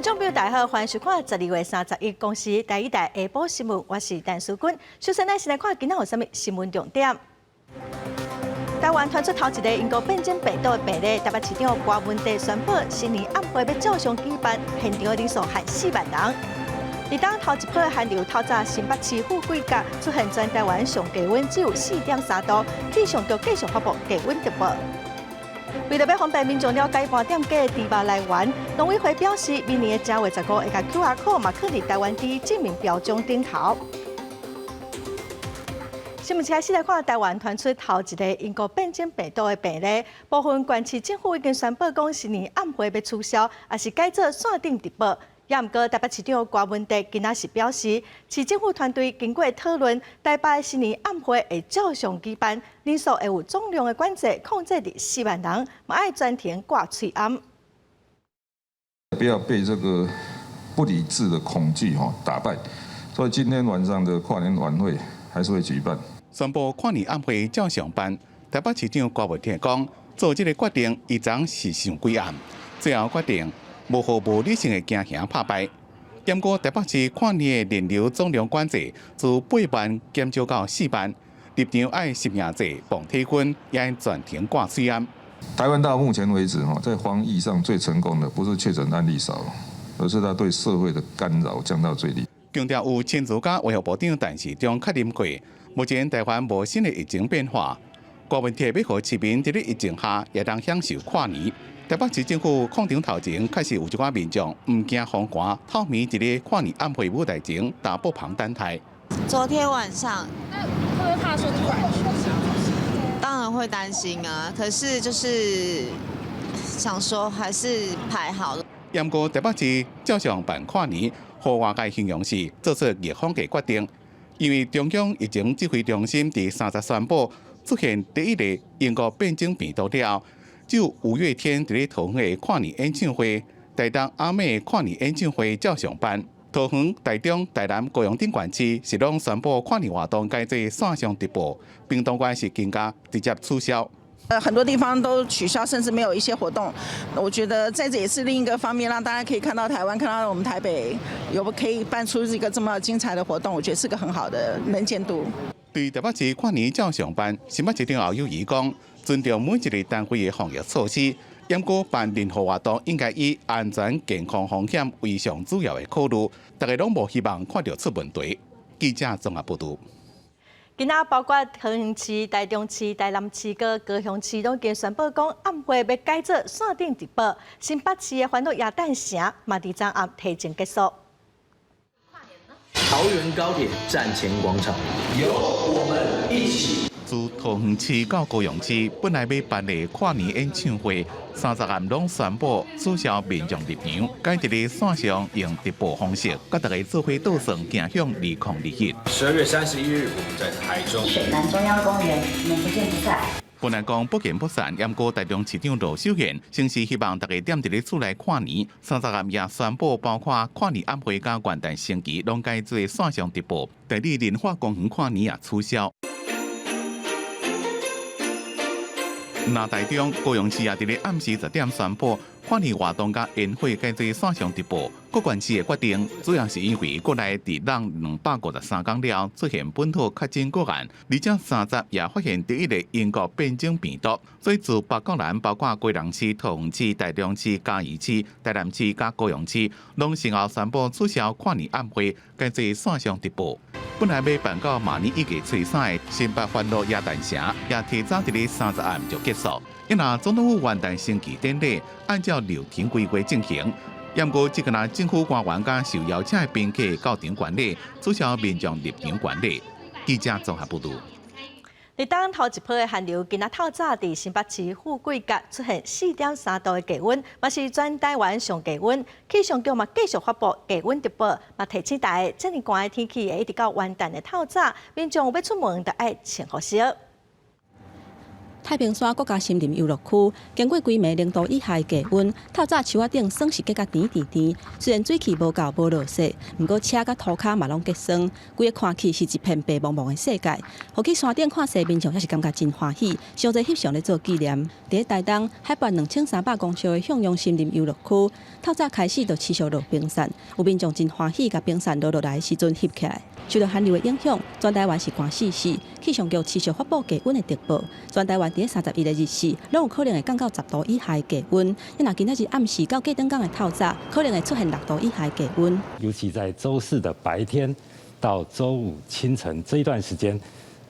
眾朋友大家好，歡迎收看12月31公視第一台下晡新聞，我是陳淑君。首先，咱先來看今仔有啥物新聞重點。台灣傳出頭一個英國變種病毒的病例，台北市長柯文哲宣布，新年暗會欲照常舉辦，現場人數限4萬人。立冬頭一波寒流透早新北市富貴角出現全台灣上低溫只有4.3度，氣象局繼續發布低溫特報。為著欲方便民眾了解盤點價豬肉來源，農委會表示，明年的正月十五會共 QR code 嘛囥佇台灣豬證明標章頂頭。新聞開始來看，台灣傳出頭一个英國變種病毒的病例，部分縣市政府已經宣布講新年暗會欲取消，抑是改做線頂直播。也毋過台北市長柯文哲今仔是表示，市政府團隊經過討論，台北新年暗會會照常舉辦，人數會有總量的管制，控制佇4萬人，嘛愛全程掛喙罨。不要被這個不理智的恐懼吼打敗，所以今天晚上的跨年晚會還是會舉辦。宣布跨年暗會照常辦，台北市長柯文哲講，做這个決定，伊昨是想幾暗，最後決定無予無理性的驚嚇拍敗。毋過台北市跨年的人流總量管制自8萬減少到4萬，入場愛實名制磅體溫，也愛全程掛喙罨。台灣到目前為止，在防疫上最成功的不是確診案例少，而是它對社會的干擾降到最低。強調有親自佮衛福部長陳時中確認過，目前台灣無新的疫情變化。柯文哲欲予市民佇咧疫情下也當享受跨年。台北市政府廣場頭前確實有一寡民眾毋驚風寒，透暝佇咧跨年暗會舞台前搭布棚等待。昨天晚上，那會不會怕說突然取消？當然會擔心啊，可是就是想說還是排好了。毋過台北市照常辦跨年，予外界形容是做出逆風的決定，因為中央疫情指揮中心佇30宣布出現第一例英國變種病毒了，只有五月天佇咧桃園的跨年演唱會、台東阿妹跨年演唱會照常辦。桃園、台中、台南、高雄等縣市是攏宣布跨年活動改做線上直播，屏東縣是更加直接取消。很多地方都取消，甚至沒有一些活動。我覺得在這也是另一個方面，讓大家可以看到台灣，看到我們台北有可以辦出一個這麼精彩的活動，我覺得是個很好的能見度。對台北市跨年照常辦，新北市長侯友宜講，尊重每一个單位的防疫措施，毋過辦任何活動應該以安全、健康風險為上主要的考慮，大家攏無希望看著出問題。記者綜合報導。今仔包括桃園市、台中市、台南市、佮高雄市，攏已經宣布講暗會欲改做線頂直播。新北市的歡樂耶誕城嘛，佇昨暗提前結束。桃園高鐵站前廣場，有我們一起。自桃園市到高雄市，本來欲辦的跨年演唱會，30暗攏宣布取消民眾入場，改佇咧線上用直播方式，佮大家做伙倒算行向2021。12月31日，我們在台中水南中央公園，我們不見不散。本來講不見不散，毋過台中市長盧秀燕，先是希望大家踮佇咧厝內跨年，30暗也宣布，包括跨年晚會佮元旦升旗，攏改做線上直播。大里仁化公園跨年也取消。那台中高雄市也佇咧暗時10點宣布，跨年活動佮煙火改做線上直播。各縣市的決定，主要是因為國內佇攏253工了出現本土確診個案，而且30也發現第一例英國變種病毒，所以自北到南，包括基隆市、桃園市、台中市、嘉義市、台南市佮高雄市，攏先後宣布取消跨年晚會，改做線上直播。本來欲辦到馬年1月初3的新北歡樂耶誕城，也提早佇咧30暗就結束。因為總統府元旦升旗典禮按照流程規劃進行，毋過這個若政府官員佮受邀請的賓客到場觀禮，取消民眾入場觀禮。記者綜合報導。立冬頭一波的寒流，今仔透早佇新北市富貴角出現4.3度的低溫，嘛是全台灣上低溫。氣象局嘛繼續發布低溫特報，嘛提醒大家，遮爾寒的天氣會一直到元旦的透早，民眾欲出門著愛穿厚衫。太平山國家森林遊樂區經過規暝0度以下的低溫，透早樹仔頂霜是結甲甜甜甜。雖然水汽無夠無落雪，毋過車佮塗跤嘛攏結霜，規个看去是一片白茫茫的世界。予去山頂看勢民眾也是感覺真歡喜，傷濟翕相咧做紀念。佇咧台東海拔2300公尺的向陽森林遊樂區，透早開始就持續落冰雪，有民眾真歡喜，共冰雪落落來的時陣翕起來。受到寒流的影響，全台灣是寒死死，氣象局持續發布低溫的特報。全台灣佇咧31的日時，攏有可能會降到10度以下的低溫。若今仔日暗時到過轉工的透早，可能會出現6度以下的低溫。尤其在週四的白天到週五清晨這一段時間，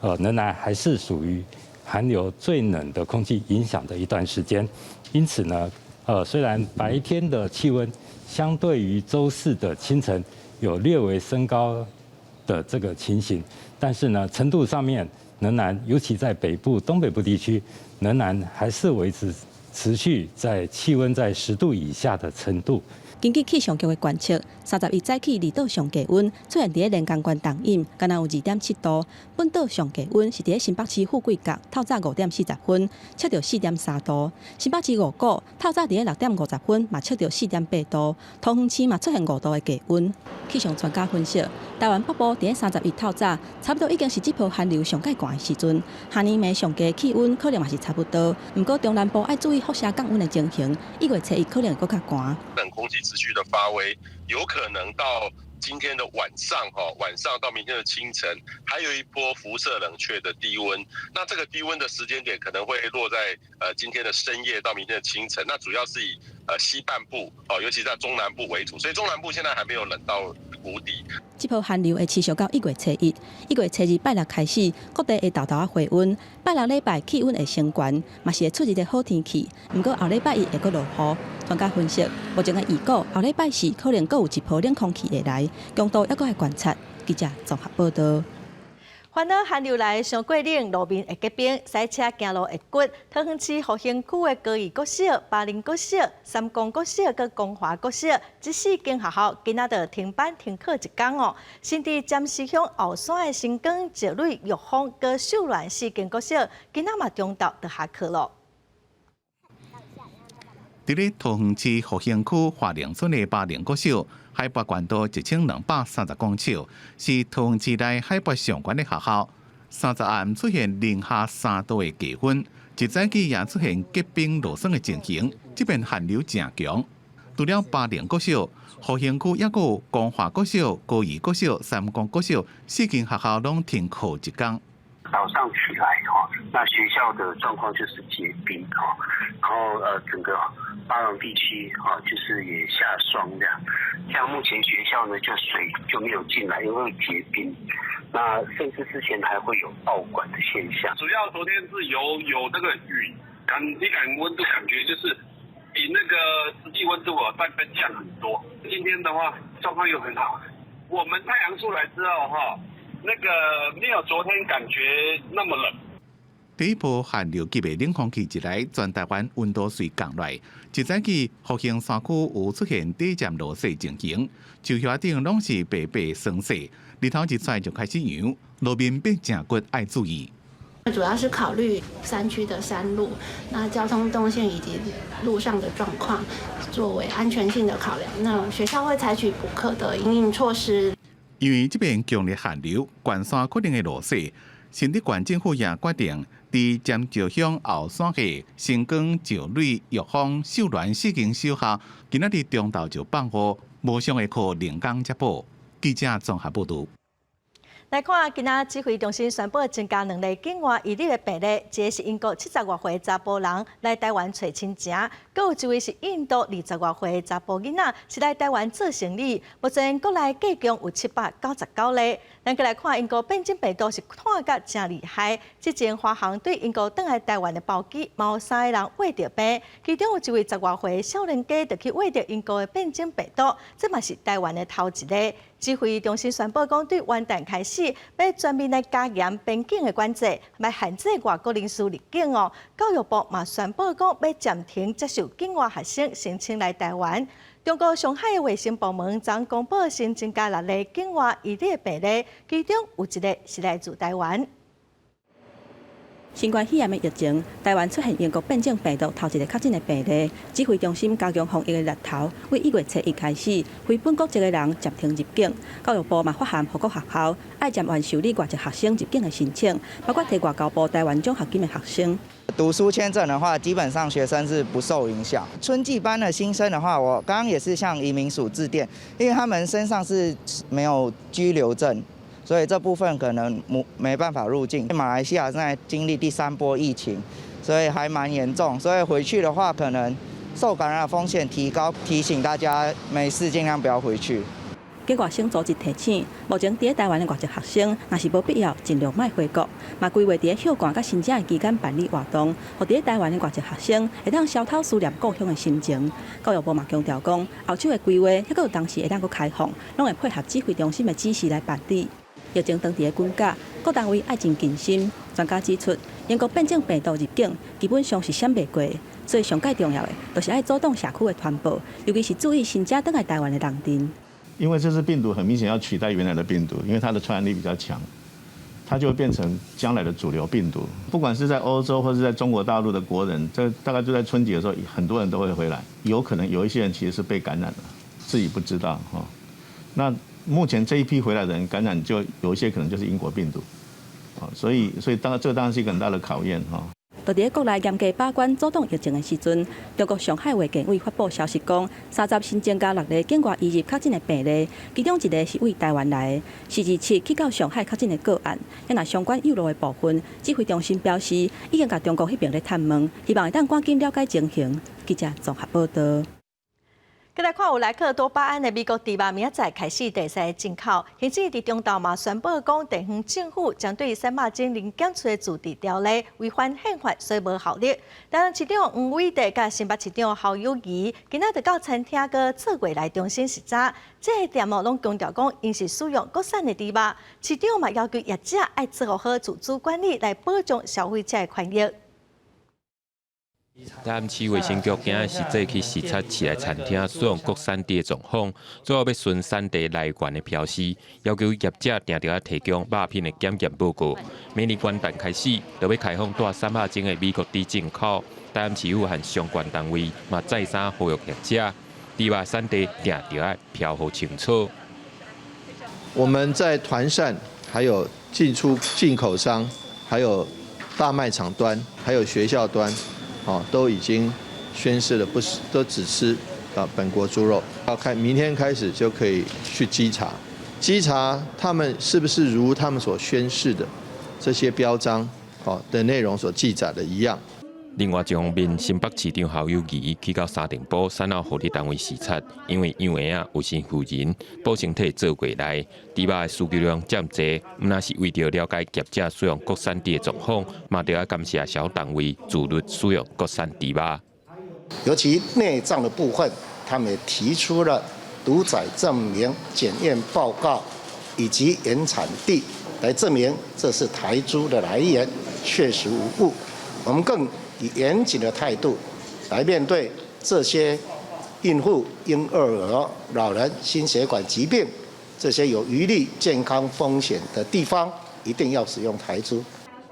仍然還是屬於寒流最冷的空氣影響的一段時間。因此呢，雖然白天的氣溫相對於週四的清晨有略微升高的這個情形，但是呢，程度上面仍然，尤其在北部、東北部地區，仍然還是維持持續在氣溫在10度以下的程度。根據氣象局的觀測，31早起離島上低溫出現佇咧連江縣東引，敢若有2.7度。本島上低溫是佇咧新北市富貴角，透早5點40分測著4.3度。新北市五股透早佇咧6點50分嘛測著4.8度。桃園市嘛出現5度的低溫。氣象專家分析，台灣北部佇咧三十一透早，差不多已經是這波寒流上蓋寒的時陣。下暝暝上低氣溫可能嘛是差不多，毋過中南部愛注意輻射降溫的情形，1月初1可能會閣較寒。冷空氣持續的發威，有可能到今天的晚上，哈，晚上到明天的清晨，還有一波輻射冷卻的低溫。那這個低溫的時間點可能會落在今天的深夜到明天的清晨。那主要是以西半部，哦，尤其在中南部為主，所以中南部現在還沒有冷到谷底。這波寒流會持續到1月初1，1月初2拜六開始，各地會沓沓仔回溫。拜六禮拜氣溫會升懸，嘛是會出一個好天氣。毋過後禮拜一會閣落雨。專家分析，目前的預估後禮拜四可能閣有一波冷空氣會來，強度猶閣愛觀察。記者綜合報道。煩惱寒流來傷過冷，路面會結冰，賽車行路會骨。桃園市復興區的高義國小、巴林國小、三光國小佮光華國小，這四間學校今仔就停班停課一工哦。新竹尖石鄉後山的新光、石磊、玉峰佮秀巒四間國小，今仔嘛中晝就下課咯。佇咧桃園市復興區華林村的巴林國小，海拔懸度1230公尺，是桃園市內海拔上懸的學校。三十暗出現零下3度的低溫，一早起也出現結冰落霜的情形。這邊寒流誠強。除了巴林國小，復興區猶閣有光華國小、高義國小、三光國小四間學校攏停課一工。早上起來哈，那學校的狀況就是結冰哈，然後整個巴朗地區哈就是也下霜這樣，像目前學校呢就水就沒有進來，因為結冰，那甚至之前還會有爆管的現象。主要昨天是有那個雨，體感溫度感覺就是比那個實際溫度啊再降很多。今天的話狀況又很好，我們太陽出來之後哈，那個沒有昨天感覺那麼冷。第一波寒流級的冷空氣一來，全台灣溫度隨降落來。一早起，復興山區有出現短暫落雪情形，樹葉頂攏是白白霜雪。日頭一出來就開始揚，路面變誠骨，愛注意。主要是考慮山區的山路，那交通動線以及路上的狀況，作為安全性的考量。那學校會採取補課的因應措施。因為這邊強烈寒流，懸山可能會落雪，新竹縣政府也決定，佇尖石鄉後山的新光、石磊、玉峰、秀巒四間小學，今仔日中晝就放雨，無上的課兩工才補。記者綜合報導。來看，今仔指揮中心宣布增加兩例境外移入的病例，一个是英國70外歲查埔人來台灣揣親情，閣有一位是印度20外歲查埔囡仔，是來台灣做生理。目前國內計共有799例。咱閣來看英國變種病毒是湠甲誠厲害，之前華航對英國轉來台灣的包機，嘛有三個人秽著病，其中有一位10外歲少年家就去穢著英國的變種病毒，這嘛是台灣的頭一例。指揮中心宣布講，對元旦開始，欲全面來加嚴邊境的管制，來限制外國人士入境哦。教育部嘛宣布講，欲暫停接受境外學生申請來台灣。中國上海的衛生部門昨公布新增加六例境外移入的病例，其中有一例是來自台灣。新冠肺炎的疫情，台灣出現英國變種病毒頭一个確診的病例，指揮中心加強防疫的力頭，對1月初1開始，非本國籍的人暫停入境。教育部嘛發函予各學校，愛暫緩受理外籍學生入境的申請，包括提外交部台灣獎學金的學生。讀書簽證的話，基本上學生是不受影響。春季班的新生的話，我剛剛也是向移民署致電，因為他們身上是沒有居留證。所以這部分可能沒辦法入境。馬來西亞正在經歷第三波疫情，所以還蠻嚴重。所以回去的話，可能受感染的風險提高，提醒大家沒事盡量不要回去。境外省組織提醒，目前佇台灣的外籍學生，若是無必要，盡量莫回國。嘛規劃佇休假佮申請的期間辦理活動，予佇台灣的外籍學生會當消透思念故鄉的心情。教育部嘛強調講，後手的規劃，猶閣有當時會當閣開放，攏會配合指揮中心的指示來辦理。疫情當佇咧滾絞，各單位愛真謹慎。專家指出，英國變種病毒入境基本上是閃袂過，所以上蓋重要的，就是愛阻擋社區的傳播，尤其是注意新正轉來台灣的人陣。因為這次病毒很明顯要取代原來的病毒，因為它的傳染力比較強，它就會變成將來的主流病毒。不管是在歐洲或是在中國大陸的國人，這大概就在春節的時候，很多人都會回來。有可能有一些人其實是被感染了，自己不知道哈。那目前這一批回來的人感染，就有一些可能就是英國病毒，所以當這當然是一個很大的考驗哈。就佇國內嚴格把關阻擋疫情的時陣，中國上海衛健委發布消息講，30新增加六例境外移入確診的病例，其中一个是對台灣來的，是27去到上海確診的個案。若相關有路的部分，指揮中心表示，已經共中國彼爿咧探問，希望會當趕緊了解情形。記者綜合報道。閣來看有萊克多巴胺的美國豬肉，明仔載開始第三進口。行政院佇中晝嘛宣布講，地方政府針對瘦肉精零檢出的自治條例違反憲法，所以無效力。台南市長黃偉哲佮新北市長侯友宜，今仔就到餐廳閣做月來中心視察，這个店哦攏強調講，𪜶是使用國產的豬肉。市長嘛要求業者愛做好自主管理，來保障消費者的權益。台南市衛生局今仔實際去視察市內餐廳使用國產豬的狀況，主要欲巡產地來源的標示，要求業者定著愛提供肉品的檢驗報告。明年元旦開始，就欲開放帶瘦肉精的美國豬進口。台南市府和相關單位嘛再三呼籲業者，豬肉產地定著愛標予清楚。我們在團膳、還有進出進口商、還有大賣場端、還有學校端。哦，都已經宣示了，不是都只吃啊本國豬肉。要看明天開始就可以去稽查，稽查他們是不是如他們所宣示的這些標章哦的內容所記載的一樣。另外一方面，新北市長侯友宜去到三重埔產後護理單位視察，因為養的仔有身婦人補身體做過來，豬肉的需求量遮濟，毋但是為著了解業者使用國產豬的狀況，嘛著愛感謝社福單位自律使用國產豬肉。尤其內臟的部分，他們也提出了屠宰證明、檢驗報告以及原產地來證明這是台豬的來源，確實無誤。我們更以嚴謹的態度來面對這些孕婦、嬰兒、老人、心血管疾病這些有疑慮健康風險的地方，一定要使用台豬。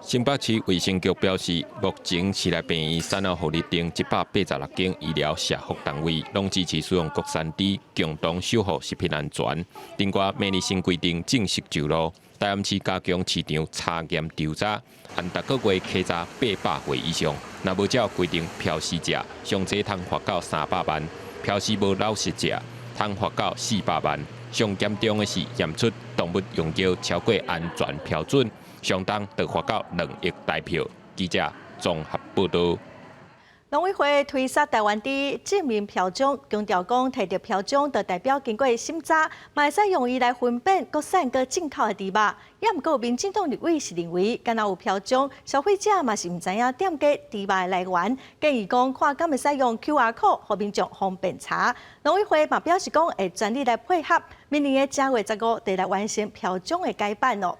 新北市衛生局表示，目前市內病院、產後護理等186間醫療社福單位，攏支持使用國產豬，共同守護食品安全。另外，明年新規定正式上路，台南市加強市場查驗調查，按逐個月稽查800戶以上，若無照規定標示者，上濟通罰到300萬；標示無老實者，通罰到400萬。上嚴重的是驗出動物用藥超過安全標準，相當就罰到2億台票。記者綜合報道。農委會推捒台灣豬證明標章，強調講提著標章就代表經過審查，嘛會使用伊來分辨國產佮進口的豬肉。也毋過民進黨立委是認為，敢若有標章，消費者嘛是毋知影店家豬肉的來源，建議講看敢會使用 QR code，予民眾方便查。農委會嘛表示講會全力來配合，明年的正月15就來完成標章的改版咯。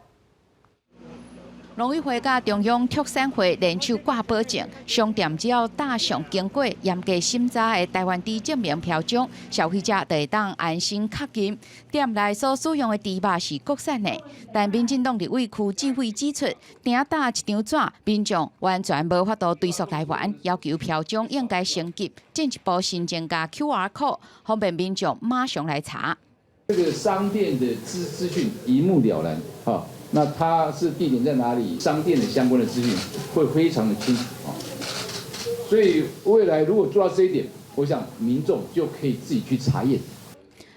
農委會佮中央畜產會聯手掛保證，商店只要打上經過嚴格審查的台灣豬證明標章，消費者就會當安心確認店內所使用的豬肉是國產的。但民進黨立委柯志偉指出，定打一張紙，民眾完全無法度追溯來源，要求標章應該升級，進一步新增加 QR code，方便民眾馬上來查。這個商店的資訊一目了然，哈。那它是地點在哪裡？商店的相關的資訊會非常的清楚啊。所以未來如果做到這一點，我想民眾就可以自己去查驗。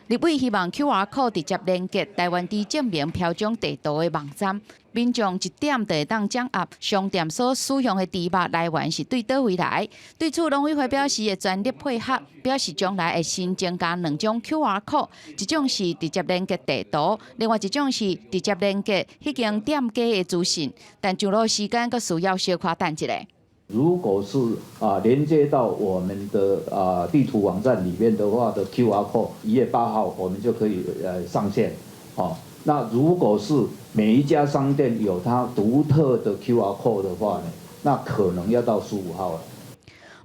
立委希望 QR code 直接連結台灣豬證明標章地圖的網站，民眾一點就會當掌握商店所使用的豬肉來源是對佗位來。對此，農委會表示會全力配合，表示將來會新增加兩種 QR code，一種是直接連結地圖，另外一種是直接連結彼間店家的資訊。但上路時間閣需要小可等一下。如果是連接到我們的地圖網站裡面的話的 QR code，1月8號我們就可以上線。哦，那如果是每一家商店有它獨特的 QR code 的話呢，那可能要到15號了。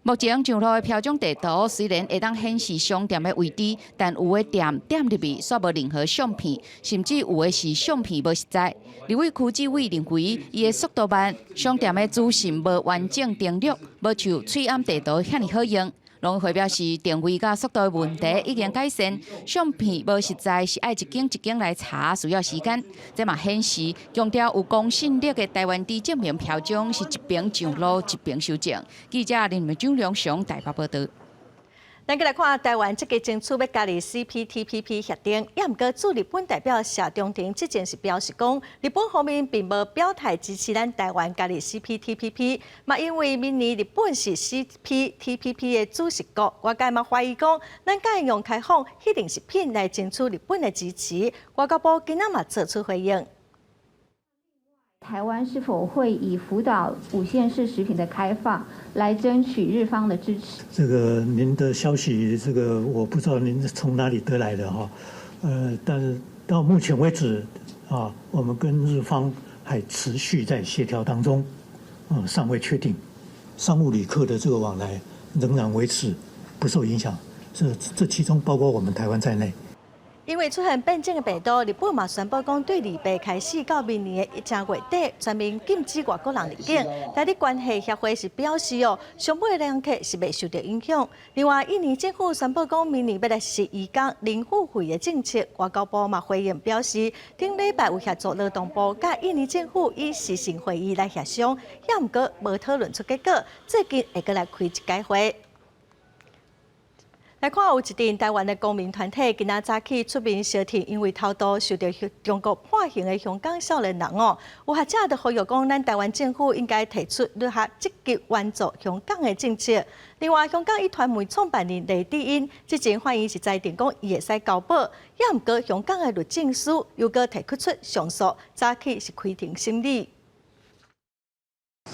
目前上路的標章地圖雖然會當顯示商店的位置，但有的店點入去煞無任何相片，甚至有的是相片無實在。立委柯志偉認為，伊的速度慢，商店的資訊無完整登錄，無像喙罨地圖遐爾好用。農委會表示，定位佮速度的問題已經改善，相片無實在是愛一間一間來查，需要時間。這嘛顯示強調有公信力的台灣豬證明標章是一邊上路一邊修正。記者林張良雄台北報導。咱閣來看台灣積極爭取欲加入 CPTPP 協定，也毋過駐日本代表謝長廷之前是表示講，日本方面並無表態支持咱台灣加入 CPTPP，嘛因為明年日本是 CPTPP 的主席國，外界嘛懷疑講，咱敢會用開放彼定食品來爭取日本的支持。外交部今仔嘛做出回應。台灣是否會以福島五縣市食品的開放來爭取日方的支持？這個您的消息，這個我不知道您是從哪裡得來的哈，但是到目前為止啊，我們跟日方還持續在協調當中，尚未確定，商務旅客的這個往來仍然維持不受影響，這其中包括我們台灣在內。因為出現變種的病毒，日本嘛宣布講，對2八開始到明年的1月底，全面禁止外國人入境。台日關係協會是表示哦，上尾的人客是袂受到影響。另外，印尼政府宣布講，明年欲來實施移工零付費的政策。外交部嘛回應表示，頂禮拜有協助勞動部佮印尼政府以視訊會議來協商，也毋過無討論出結果。最近會閣來開一屆會。來看，有一陣台灣的公民團體，今仔早起出面相挺，因為偷渡受著中國判刑的香港少年人哦。有學者就呼籲講，咱台灣政府應該提出愈較積極援助香港的政策。另外，香港壹傳媒創辦人黎智英之前法院是裁定講，伊會使交保，也毋過香港的律政司又閣提出上訴，早起是開庭審理。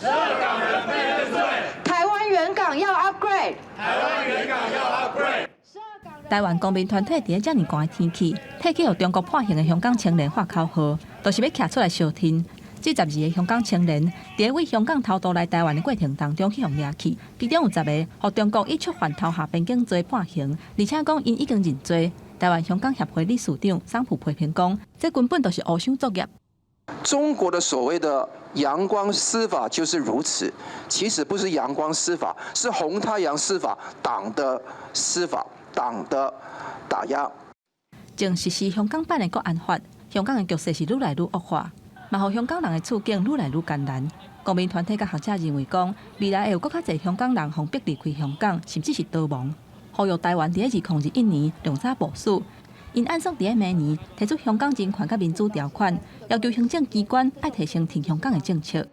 12港人被認罪。台灣原港要 upgrade。台灣原港要 upgrade。台灣公民團體佇咧遮爾寒的天氣，提起予中國判刑的香港青年喊口號，就是欲徛出來相挺。這12个香港青年，佇咧對香港偷渡來台灣的過程當中去予掠去，其中有十個予中國以觸犯偷下邊境罪判刑，而且講𪜶已經認罪。台灣香港協會理事長桑普批評講，這根本就是烏箱作業。中國的所謂的陽光司法就是如此，其實不是陽光司法，是紅太陽司法，黨的司法，黨的打壓。正實施香港版的國安法，香港的局勢是愈來愈惡化，嘛予香港人的處境愈來愈艱難。公民團體佮學者認為講，未來會有閣較濟香港人予逼離開香港，甚至是逃亡。呼籲台灣佇咧2021年上早部署。𪜶按算佇咧明年提出香港人權佮民主條款，要求行政機關愛提升挺香港的政策。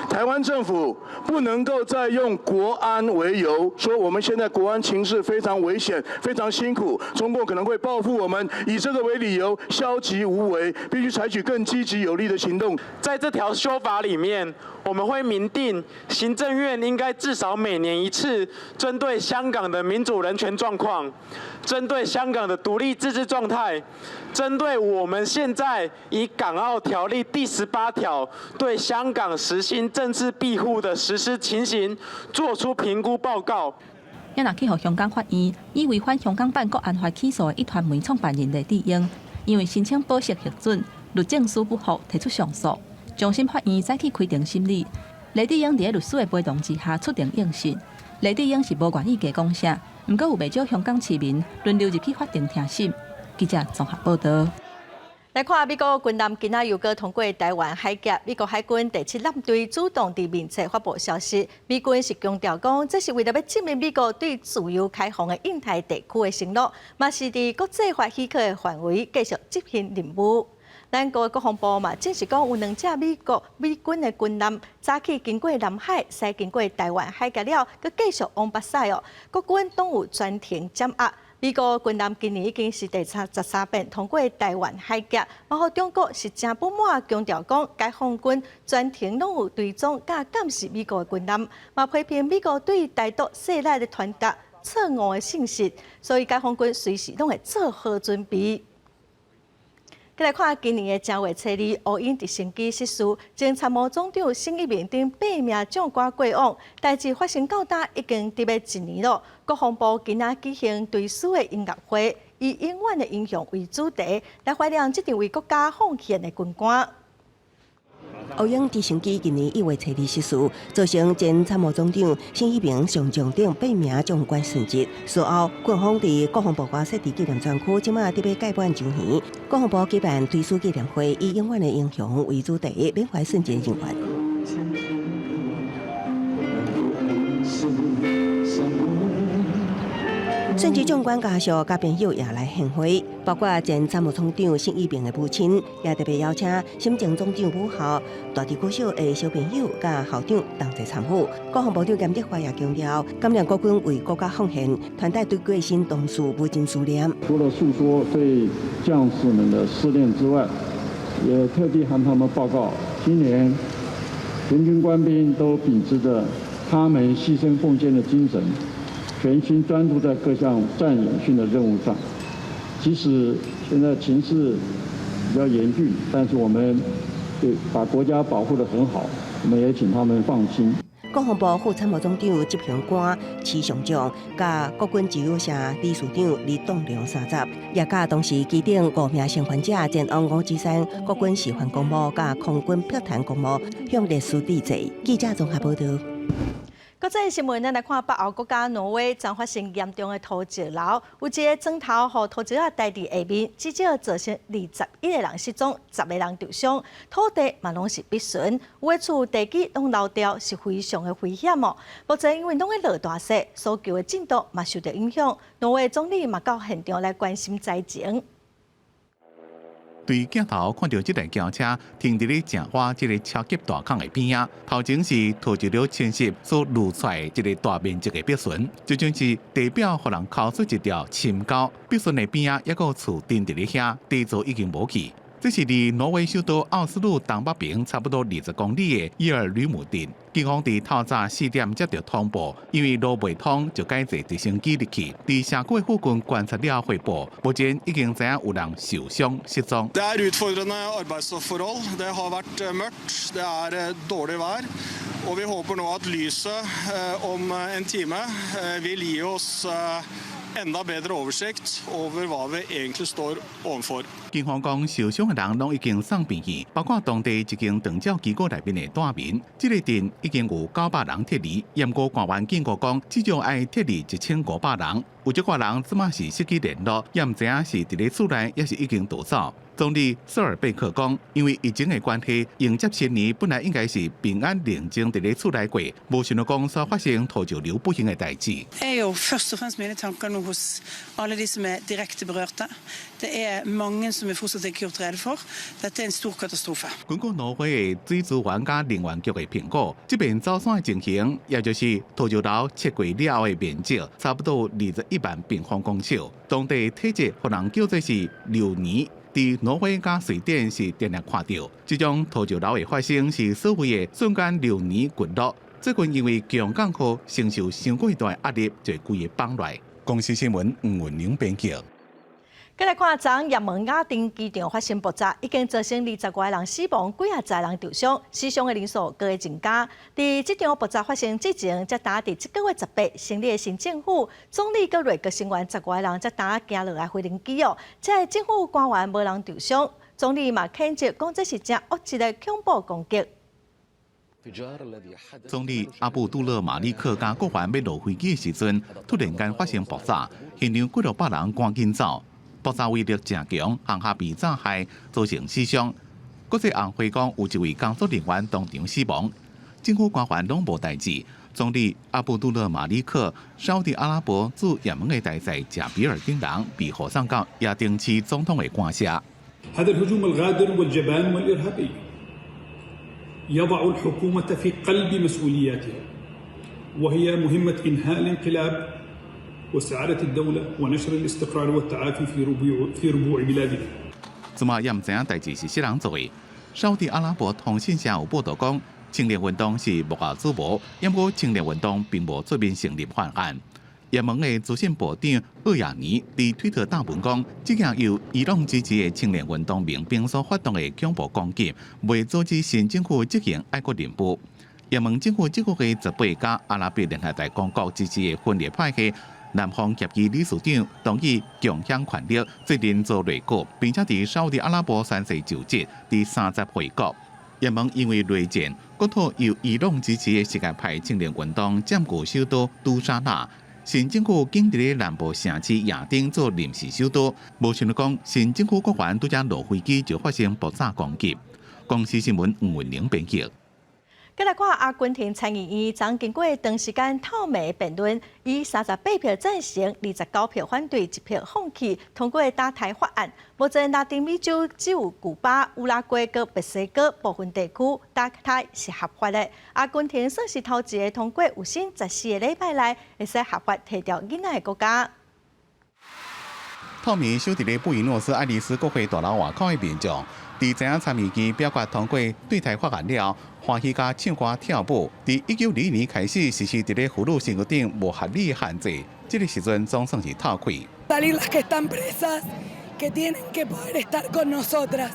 台灣政府不能夠再用國安為由，說我們現在國安情勢非常危險、非常辛苦，中共可能會報復我們，以這個為理由消極無為，必須採取更積極有力的行動。在這條修法裡面，我們會明定行政院應該至少每年一次，針對香港的民主人權狀況，針對香港的獨立自治狀態，針對我們現在以港澳條例第18條對香港實行政治庇護的實施情形，作出評估報告。也若去予香港法院以違反香港版國安法起訴的壹傳媒創辦人黎智英，因為申請保釋核准，律政司不服提出上訴，終審法院早起開庭審理。黎智英佇咧律師的陪同之下出庭應訊。黎智英是無願意加講啥，毋過有袂少香港市民輪流入去法庭聽審。記者綜合報道。來看美國軍艦今仔又閣通過臺灣海峽，美國海軍第七艦隊主動佇面冊發布消息，美軍是強調講，這是為了欲證明美國對自由開放的印太地區的承諾，嘛是佇國際法許可的範圍繼續執行任務。咱國國防部嘛，證實講有兩隻美國美軍的軍艦早起經過南海，駛經過臺灣海峽了，閣繼續往北駛哦。國軍攏有專程掌握。美國軍艦今年已經是第33遍通過臺灣海峽，包括中國是誠不滿，強調講解放軍全程攏有追蹤佮監視美國的軍艦，嘛批評美國對台獨勢力的傳達錯誤的信息，所以解放軍隨時攏會做好準備。閣來看今年的正月初二，烏鷹直升機失事，前參謀總長沈一鳴等八名將官過往，代誌發生到今已經佇欲一年了。國防部今仔舉行追思的音樂會，以永遠的英雄為主題，來懷念這陣為國家奉獻的軍官。烏鷹直升機今年1月初二失事，造成前參謀總長沈一鳴上將等八名將官殉職。事後，軍方佇國防部外設置紀念專區，這馬佇欲屆滿周年。國防部舉辦追思紀念會，以永遠的英雄為主題，緬懷殉職人員。殉職將官家屬佮朋友也來獻花，包括前參謀總長沈一鳴的母親，也特別邀請沈前總長母校大池國小的小朋友佮校長同齊參與。國防部長嚴德發也強調，感念國軍為國家奉獻，團體對過身同事無盡思念。除了訴說對將士們的思念之外，也特地向他們報告，今年全軍官兵都秉持著他們犧牲奉獻的精神，全心專注在各項戰演訓的任務上，即使現在情勢比較嚴峻，但是我們對把國家保護得很好，我們也請他們放心。國防部副參謀總長執行官池上將、佮國軍之友社理事長李棟梁三十，也佮當時機頂五名生還者前往五指山國軍示範公墓、佮空軍碧潭公墓向烈士致祭。記者綜合報道。國際新聞，咱來看北歐國家挪威昨發生嚴重的土石流，有一个磚頭予土石仔刣佇下面，至少造成21個人失蹤，10個人受傷，土地嘛攏是必損，有的厝地基攏流掉，是非常的危險哦。目前因為攏咧落大雪，搜救的進度嘛受著影響。挪威總理嘛到現場來關心災情。對鏡頭看著這台轎車停佇咧正倚這个超級大孔的邊仔，頭前是土石流侵蝕所露出來一个大面積的壁損，就像是地表予人剾出一條深溝，壁損的邊仔猶閣有厝釘佇咧遐，底座已經無去。這是離挪威首都奧斯陸東北邊差不多20公里的伊爾呂姆鎮。警方佇透早4點接著通報，因為路袂通，就改坐直升機入去。佇社區附近觀察了匯報，目前已經知影有人受傷失蹤。 Det er utfordrende arbeidsforhold. Det har vært mørkt, det er dårlig vær, og vi håper nå at lyset om en time vil gi oss enda bedre oversikt over hva vi egentlig står overfor. 警方講，受傷的人攏已經送病院，包括當地一間長照機構內面的住民。這个鎮已經有900人撤離，毋過官員警告講，至少愛撤離1500人。有這寡人這馬是失去聯絡，也毋知影是佇咧厝內，抑是已經逃走。總理索爾貝克講，因為疫情的關係，迎接新年本來應該是平安寧靜佇咧厝內過，無想到講煞發生土石流不幸的代誌。 Er jo først og fremst mine tanker nå hos alle de som er direkte berørte. Det er mange som er fortsatt ikke gjort rede for. Dette er en stor katastrofe. 根據挪威的水資源佮能源局的評估，這遍走山的情形，也就是土石流切過了後的面積，差不多21萬平方公尺。當地體質予人叫做是流泥。佇挪威佮瑞典是定定看著，這種土石流的發生是所謂的瞬間流泥滾落。最近因為強降雨，承受傷過大壓力，就規个崩來。公視新聞吳文玲編輯。繼來看，昨也門亞丁機場發生爆炸，已經造成20外人死亡，幾仔十人受傷，死傷的人數閣會增加。佇這場爆炸發生之前，才拄佇這個月18成立的新政府，總理佮內閣成員10外人才拄行落來飛行機哦，這个政府官員無人受傷，總理嘛譴責講這是真惡質的恐怖攻擊。總理阿布杜勒馬利克佮閣員欲落飛機的時陣，突然間發生爆炸，現場幾落百人趕緊走。爆炸威力誠強，航廈被炸害，造成死傷。國際紅會講有一位工作人員當場死亡，政府官員攏無代誌。總理阿布杜勒馬利克、沙烏地阿拉伯駐也門的大使賈比爾等人被護送到亞丁市總統的官舍。 هذا الهجوم الغادر والجبان والإرهابي يضع الحكومة في قلب مسؤولياتها وهي مهمة إنهاء الانقلاب واستعادة الدولة ونشر الاستقرار والتعافي في ربوع بلادنا. 這馬也毋知影代誌是啥人做的。沙烏地阿拉伯通訊社有報道講，青年運動是幕後主謀，毋過青年運動並無出面承認犯案。也門的資訊部長奧亞尼佇推特貼文講，這項由伊朗支持的青年運動民兵所發動的恐怖攻擊，袂阻止新政府執行愛國任務。也門政府這個月18佮阿拉伯聯合大公國支持的分裂派系南方協議理事長同意共享權力，做人造內閣，並且佇沙烏地阿拉伯宣誓就職，佇30回國。也門因為內戰，國土由伊朗支持的什葉派青年運動佔據首都都沙納。新政府緊佇咧南部城市亞丁做臨時首都，無想到講新政府閣員拄才落飛機就發生爆炸攻擊。公視新聞吳文玲編輯。繼來看阿根廷參議院，昨經過長時間透明辯論，以38票贊成、29票反對、1票放棄通過墮胎法案。目前拉丁美洲只有古巴、烏拉圭佮墨西哥部分地區墮胎是合法的。阿根廷算是頭一个通過有新14個禮拜內會使合法提著囡仔的國家。透明守佇咧布宜諾斯艾利斯國會大樓外口的民眾，佇知影參議院表決通過墮胎法案了，歡喜佮唱歌跳舞。佇1921年開始實施佇咧婦女身軀頂無合理限制，這個時陣總算是透氣。 Salir las que están presas, que tienen que poder estar con nosotras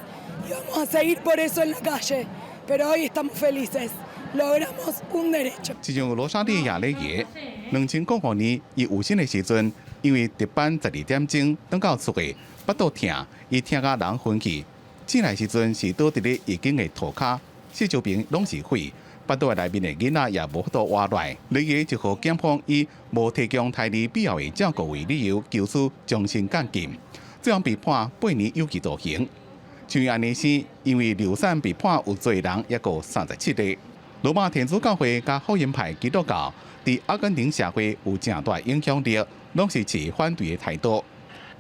y vamos a seguir por eso en la calle, pero hoy estamos felices, logramos un derecho。就像羅莎莉亞雷耶，2005年伊有身的時陣，因為值班12點鐘轉到厝的，腹肚疼，伊疼甲人昏去。醒來時陣是倒佇咧醫院的塗跤，四周邊攏是血，腹肚內面的囡仔也無法度活來。雷耶就予檢方以無提供胎兒必要的照顧為理由，求處終身監禁，最後被判8年有期徒刑。像伊按呢生，因為流產被判有罪人抑閣37個。羅馬天主教會佮福音派基督教佇阿根廷社會有誠大影響力，攏是持反對的態度。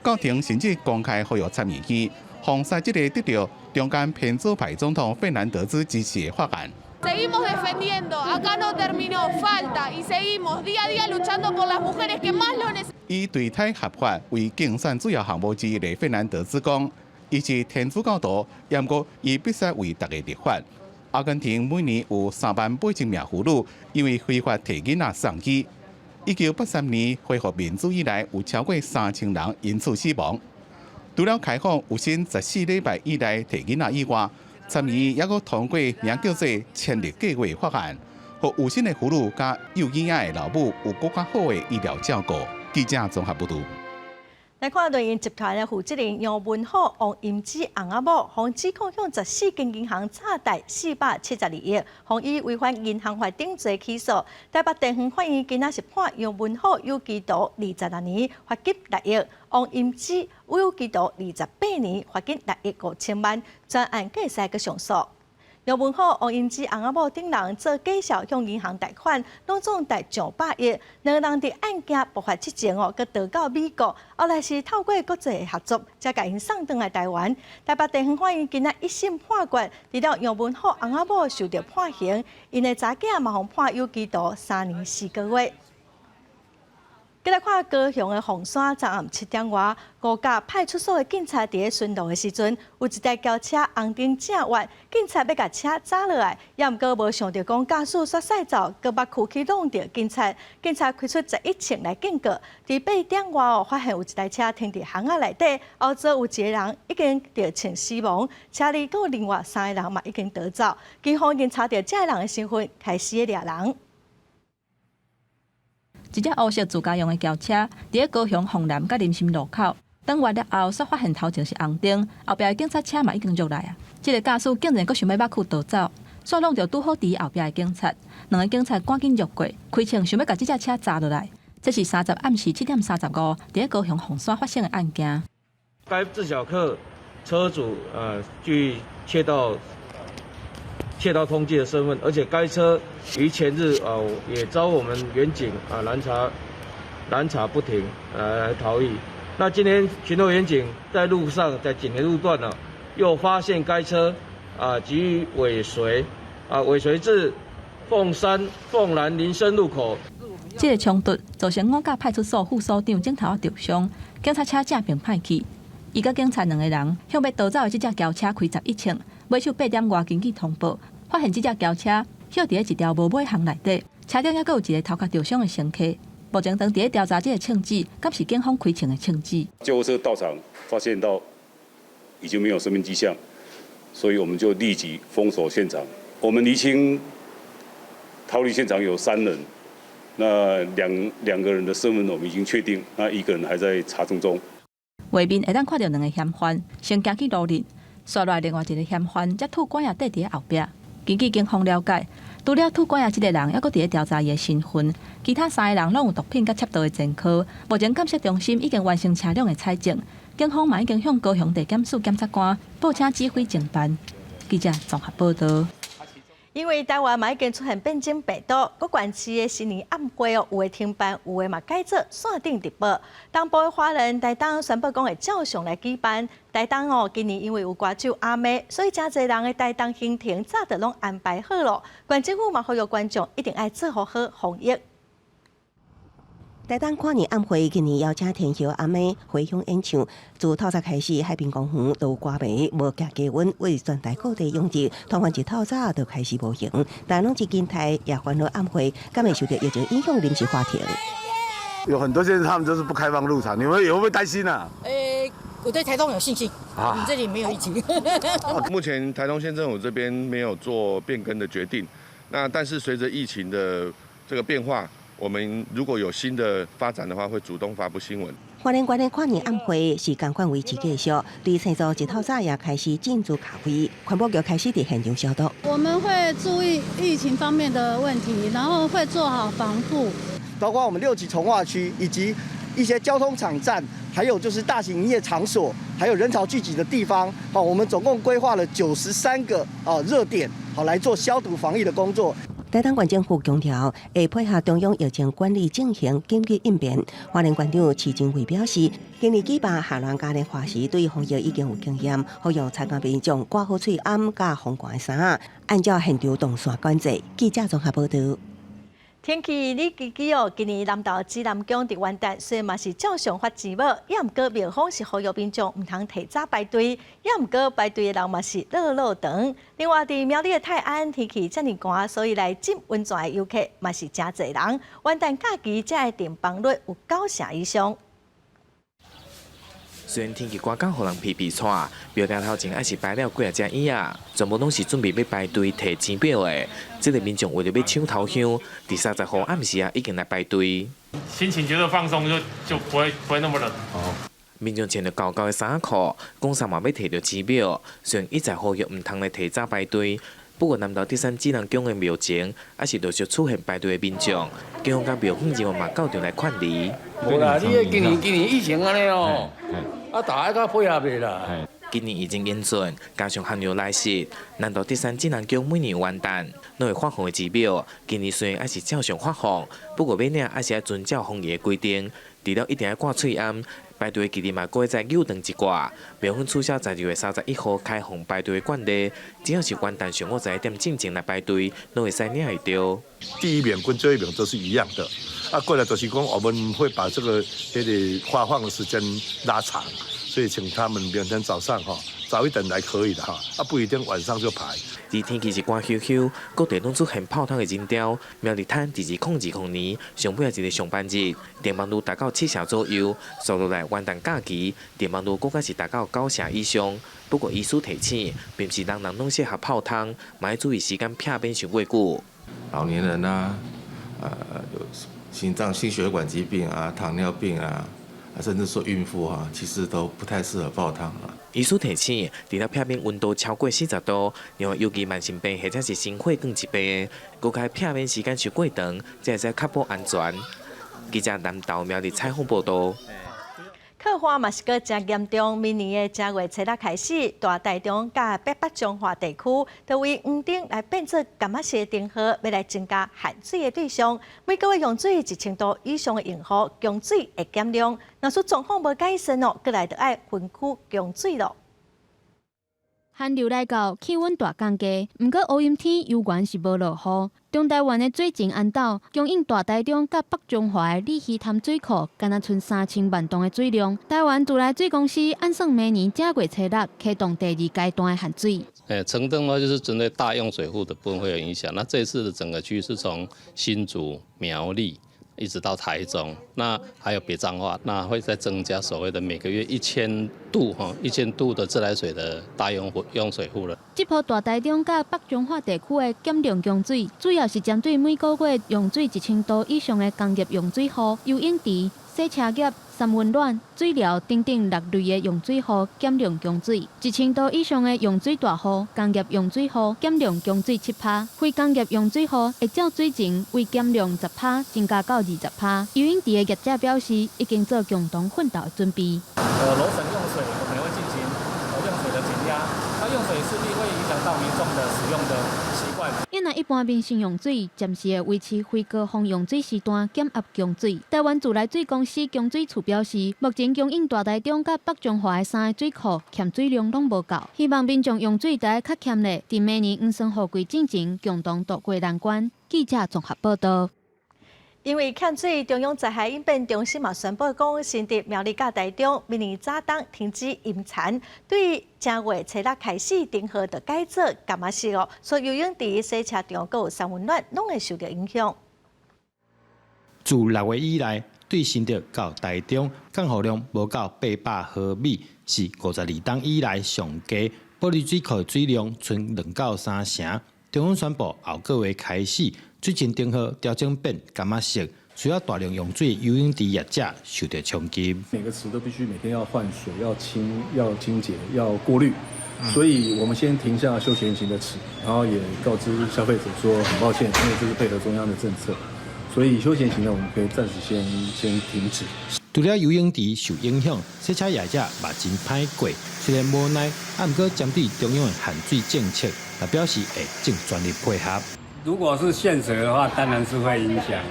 教廷甚至公開呼籲參議院封殺這个得著中間偏左派總統費南德茲支持的法案。 Seguimos defendiendo, acá no terminó, falta y seguimos día a día luchando por las mujeres que más lo necesitan。以墮胎合法為競選主要項目之一的費南德茲講，伊是天主教徒，毋過伊必須為大家立法。阿根廷每年有3萬8千名婦女因為非法提囡仔送醫。1983年恢復民主以來，有超過3000人因此死亡。除了開放有身14禮拜以內提囡仔以外，參議院猶閣通過名叫做千日計劃法案，予有身的婦女佮幼囡仔的老母有閣較好的醫療照顧。記者綜合報導。來看聯營集團的負責人楊文虎、王英姿翁仔某，予指控向14間銀行詐貸472億，予以違反銀行法等罪起訴。台北地方法院今仔是判楊文虎有期徒26年，罰金6億；王英姿有期徒28年，罰金6億5千萬。全案會使閣上訴。楊文虎、王英姿、翁仔某等人做假數向銀行貸款，攏總貸上百億。兩个人佇案件爆發之前哦，閣逃到美國，後來是透過國際合作，才共𪜶送轉來台灣。台北地方法院今仔一審判決，除了楊文虎、翁仔某受著判刑，𪜶的查囝嘛予判有期徒3年4個月。繼來看高雄的鳳山，昨暗7點外，五甲派出所的警察佇咧巡邏的時陣，有一台轎車紅燈正越，警察欲共車閘落來，也毋過無想著講駕駛煞駛走，閣目睭去挵著警察，警察開出11槍來警告。佇8點外哦，發現有一台車停佇巷仔內底，後座有一個人已經著槍死亡，車裡閣有另外三個人嘛已經逃走。警方已經查著這个人的身份，開始掠人。一隻烏色自駕用的轎車，佇咧高雄鳳南佮林森路口，轉彎了後，煞發現頭前是紅燈，後壁的警察車嘛已經入來啊。這个駕駛竟然閣想欲目睭逃走，煞挵著拄好佇後壁的警察，兩个警察趕緊繞過，開槍想欲共這隻車閘落來。這是30暗時7點35，佇咧高雄鳳山發生的案件。該自小客車主據竊盜通緝的身份，而且該車於前日也遭我們員警攔查不停，來逃逸。那今天巡邏員警在路上，在錦田路段呢，又發現該車給予尾隨至鳳山鳳蘭林森路口。這个衝突造成五甲派出所副所長指頭仔著傷，警察車正並歹去，伊佮警察兩个人向欲逃走的這隻轎車開11槍。尾手8點外根據通報，發現這隻轎車歇佇咧一條無尾巷內底，車頂猶閣有一个頭殼著傷的乘客。目前正佇咧調查這个槍支，敢是警方開槍的槍支。救護車到場，發現到已經沒有生命跡象，所以我們就立即封鎖現場。我們釐清逃離現場有三人，那兩個人的身份我們已經確定，那一個人還在查證中。畫面會當看著兩个嫌犯先行去路裡。紲落來另外一个嫌犯則吐管仔綴佇咧後壁。根據警方了解，除了吐管仔這个人，猶閣佇咧調查伊的身份，其他三个人攏有毒品佮竊盜的前科。目前鑑識中心已經完成車輛的採證，警方嘛已經向高雄地檢署檢察官報請指揮偵辦。記者綜合報導。因為台灣嘛已經出現變種病毒，各縣市的新年暗會哦，有的停辦，有的嘛改做線頂直播。東部的花蓮、台東宣布講會照常來舉辦。台東哦，今年因為有歌手阿妹，所以誠濟人的台東行程早就攏安排好囉。縣政府嘛呼籲觀眾一定愛做好好防疫。台東跨年暗會今年邀請天后阿妹回鄉演唱。自透早開始，海濱公園都有歌迷無驚低溫，為全台各地湧入，團團一透早就開始無形。台東市金台也歡樂暗會，敢會受著疫情影響臨時喊停。有很多現在他們就是不開放入場，你們會不會擔心啊？我對台東有信心，我們這裡沒有疫情。目前台東縣政府這邊沒有做變更的決定，那但是隨着疫情的這個變化，我們如果有新的發展的話，會主動發布新聞。花蓮縣的跨年暗會是仝款維持繼續，對星座一透早也開始進駐咖啡，環保局開始佇現場消毒。我們會注意疫情方面的問題，然後會做好防護，包括我們六級重劃區以及一些交通場站，還有就是大型營業場所，還有人潮聚集的地方。好，我們總共規劃了93個啊熱點，好來做消毒防疫的工作。台東縣政府強調，會配合中央疫情管理進行緊急應變。花蓮縣長徐正偉表示，今年舉辦下蘭嘉年華時，對防疫已經有經驗，呼籲參加民眾掛好喙罨佮防寒衫，按照現場動線管制。記者綜合報導。天氣你記記哦，今年南投紫南宮佇元旦雖然嘛是照常發錢母，也毋過廟方是呼籲民眾毋通提早排隊，也毋過排隊的人嘛是落落長。另外，佇苗栗的泰安天氣遮爾寒，所以來浸溫泉的遊客嘛是誠濟人。元旦假期這个訂房率有9成以上。雖然天氣寒到予人皮皮掣，廟埕頭前還是擺了幾仔張椅仔，全部攏是準備欲排隊提錢表的。這个民眾為著欲搶頭香，佇30號暗時啊已經來排隊。心情覺得放鬆就不會那麼冷。哦。民眾穿著厚厚的衫褲，講啥嘛欲提著錢表，雖然一再呼籲毋通來提早排隊，不過南投鐵山志人宮的廟前，猶是陸續出現排隊的民眾，警方佮廟方人員嘛到場來勸離。無啦，你今年疫情按呢哦，啊，大家較配合的啦。今年疫情嚴峻，加上寒流來襲，南投鐵山志人宮每年元旦攏會發放的錢表，今年雖然猶是照常發放，不過欲領猶是愛遵照防疫的規定，除了一定愛掛喙罨，排隊的距離嘛，閣會再扭長一寡。廟方取消12月31號開放排隊的慣例，只要是元旦上午11點進前來排隊，攏會使領會著。第一名跟最後一名都是一樣的，啊，過來就是講我們會把這個發放的時間拉長，所以請他們明天早上哈早一點來可以的哈，啊不一定晚上就排。而天氣是寒溼溼，各地攏出現泡湯的人潮。苗栗灘佇2002年上尾仔一个上班日，電網率達到七成左右，紲落來元旦假期，電網率閣較是達到九成以上。不過醫師提醒，並毋是人人攏適合泡湯，嘛愛注意時間，避免傷過久。老年人啊，有心臟、心血管疾病啊，糖尿病啊，甚至說孕婦啊，其實都不太適合泡湯啊。醫師提醒，除了避免溫度超過40度，另外尤其慢性病或者是心血管疾病，閣較避免時間傷過長，才會使確保安全。記者南投苗栗採訪報導。客旱嘛是閣誠嚴重，明年的正月初六開始，大台中佮北彰化地區都為黃燈來變做柑仔色燈號，欲來增加限水的對象。每個月用水1000度以上的用戶，供水會減量。若是狀況無改善哦，閣來就愛分區供水囉。寒流來到，氣溫大降低，毋過烏陰天猶原是無落雨。中台灣的水情絚斗，供應大台中佮北彰化的鯉魚潭水庫，干焦賰3000萬噸的水量。台灣自來水公司按算明年正月初六啟動第二階段的限水。橙燈的話就是針對大用水戶的部分會有影響。那這次的整個區是從新竹、苗栗一直到台中，那還有北彰化，那會再增加所謂的每個月一千度哈，一千度的自來水的大用戶用水戶了。這波大台中佮北彰化地區的減量供水，主要是針對每個月用水1000度以上的工業用水戶、游泳池、洗車業、三溫暖、水療等等六類的用水戶減量供水。1000度以上的用水大戶、工業用水戶減量供水7%，非工業用水戶會照水前為減量10%增加到20%。游泳池的業者表示，已經做共同奮鬥的準備。樓層用水，我們會進行用水的減壓，那用水勢必會影響到民眾的使用的習慣。因為一般民生用水暫時會維持非高峰用水時段減壓供水。台灣自來水公司供水處表示，目前供應大台中佮北彰化的三個水庫欠水量攏無夠，希望民眾用水著愛較儉咧，佇明年黃酸雨季進前共同渡過難關。記者綜合報導。因為欠水，中央災害應變中心嘛宣布講，新竹苗栗佮台中明年早冬停止淹田，對正月初六開始，燈號就改做柑仔色哦，所以游泳池、洗車場閣有三溫暖攏會受著影響。自6月以來，對新竹到台中降雨量無到800毫米，是52冬以來上低。埔里水庫水量賰2到3成。中央宣布後個月開始，水情燈號調整變柑仔色，需要大量用水游泳池業者受著衝擊。每個池都必須每天要換水、要清、要清潔、要過濾，所以我們先停下休閒型的池，然後也告知消費者說很抱歉，因為這是配合中央的政策，所以休閒型的我們可以暫時先停止。除了游泳池受影響，洗車業者嘛真歹過。雖然無奈，啊，毋過針對中央的限水政策，也表示會盡全力配合。如果是限水的話，當然是會影響。